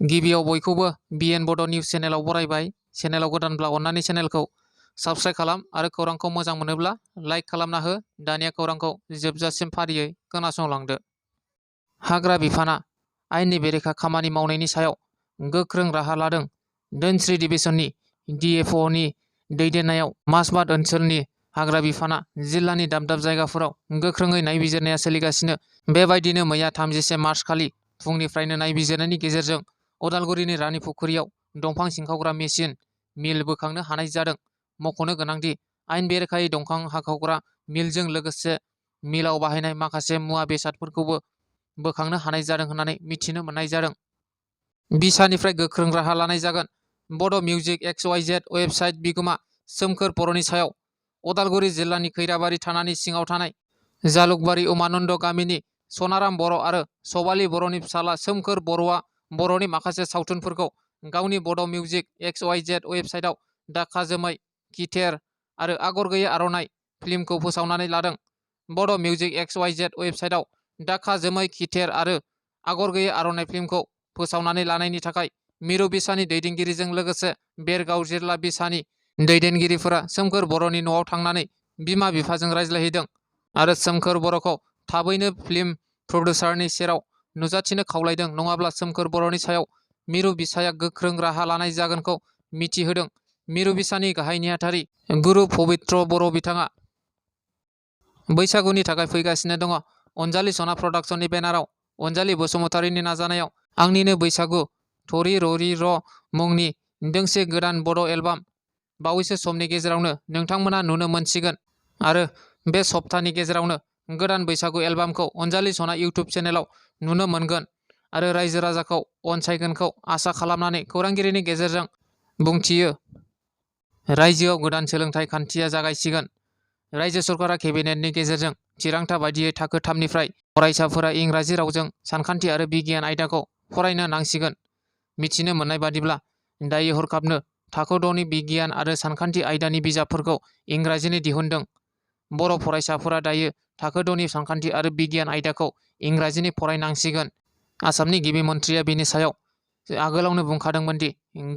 गिबियाव बयखौबो बिएन बड' निउस चेनेलाव बरायबाय। चेनेलाव गोदानब्ला अन्नानै चेनेलखौ साबस्क्राइब खालाम आरो खौरांखौ मोजां मोनोब्ला लाइक खालामना हो। दानिया खौरांखौ जोबजासिम फारियै खोनासंलांदो। हाग्रा बिफाना आयेननि बेरेखा खामानि मावनायनि सायाव गोख्रों राहा लादों। धोनस्री डिभिजननि डिएफअनि दैदेननायाव माजबाद ओनसोलनि हाग्रा बिफाना जिल्लानि दाब दाब जायगाफोराव गोख्रोङै नायबिजिरनाया सोलिगासिनो। बेबायदिनो मैया 30 मार्च खालि फुंनिफ्रायनो नायबिजिरनायनि गेजेरजों उदालगुरिनि रानिपुखुरियाव दंफां सिंखावग्रा मेसिन मिल बोखांनो हानाय जादों। मख'नो गोनांदि आयेन बेरेखायै दंफां हाखावग्रा मिलजों लोगोसे मिलाव बाहायनाय माखासे मुवा बेसादफोरखौबो बोखांनो हानाय जादों होननानै मिथिनो मोननाय जादों। बिसानिफ्राय गोख्रों राहा लानाय जागोन। बड' मिउजिक XYZ वेबसाइट बिगोमा सोमखोर बर'नि सायाव उदालगुरि जिल्लानि खैराबारि थानानि सिङाव थानाय जालुकबारि उमानन्द गामिनि सनाराम बर' आरो सबालि बर'नि फिसाला सोमखोर बर'आ बर'नि माखासे सावथुनफोरखौ गावनि बड' मिउजिक XYZ वेबसाइटआव दाखा जोमै खिथेर आरो आगर गैयै आर'नाइ फिल्मखौ फोसावनानै लादों। बड' मिउजिक XYZ वेबसाइटआव दाखा जोमै खिथेर आरो आगर गैयै आर'नाइ फिल्मखौ फोसावनानै लानायनि थाखाय मिरु बिसानि दैदेनगिरिजों लोगोसे बेरगाव जिल्ला बिसानि दैदेनगिरिफोरा सोमखोर बर'नि न'आव थांनानै बिमा बिफाजों रायज्लायहैदों आरो सोमखोर बर'खौ थाबैनो फिल्म प्रडिउसारनि सेराव नुजाथिनो खावलायदों। नङाब्ला सोमखोर बर'नि सायाव मिरु बिसाया गोख्रों राहा लानाय जागोनखौ मिथिहोदों। मिरु बिसानि गाहाय नेहाथारि गुरु पबित्र बर' बिथाङा बैसागुनि थाखाय फैगासिनो दङ। अनजालि सना प्रडाक्शननि बेनाराव अनजालि बसुमतारीनि नाजानायाव आंनिनो बैसागु थरि ररि र मुंनि दोंसे गोदान बड' एलबाम बावैसो समनि गेजेरावनो नोंथांमोना नुनो मोनसिगोन आरो बे सप्तानि गेजेरावनो गोदान बैसागु एलबामखौ अनजालि सना इउटुब चेनेलाव नुनो मोनगोन आरो रायजो राजाखौ अनसायगोनखौ आसा खालामनानै खौरांगिरिनि गेजेरजों बुंथियो। रायजोआव गोदान सोलोंथाइ खान्थिया जागायसिगोन। रायजो सरकारा केबिनेटनि गेजेरजों थिरांथा बायदियै थाखो 3निफ्राय फरायसाफोरा इंराजि रावजों सानखान्थि आरो बिगियान आयदाखौ फरायनो नांसिगोन। मिथिनो मोननाय बादिब्ला दायो हरखाबनो थाखो 6नि बिगियान आरो सानखान्थि आयदानि बिजाबफोरखौ इंराजिनि दिहुनदों। बर' फरायसाफोरा दायो थाखो 6नि सानखान्थि आरो बिगियान आयदाखौ इंराजिनि फरायनांसिगोन। आसामनि गिबि मन्थ्रिया बेनि सायाव आगोलावनो बुंखादोंमोन दि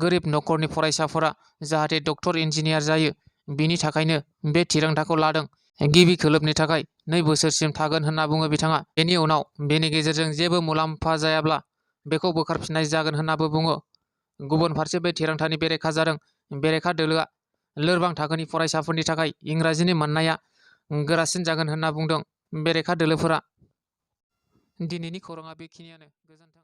गोरिब नखरनि फरायसाफोरा जाहाथे डक्टर इन्जिनियार जायो, बिनि थाखायनो बे थिरांथाखौ लादों। गिबि खोलोबनि थाखाय 2 बोसोरसिम थागोन होनना बुङो बिथाङा। बेनि उनाव बेनि गेजेरजों जेबो मुलाम्फा जायाब्ला बेखौ बोखारफिननाय जागोन होन्नाबो बुङो। गुबुन फारसे बे थिरांथानि बेरेखा जादों। बेरेखा दोलोआ लोरबां थाखोनि फरायसाफोरनि थाखाय इंराजिनि मोननाया गोरासिन जागोन होनना बुंदों बेरेखा दोलोफोरा। दिनैनि खौराङा बेखिनियानो। गोजोन्थों।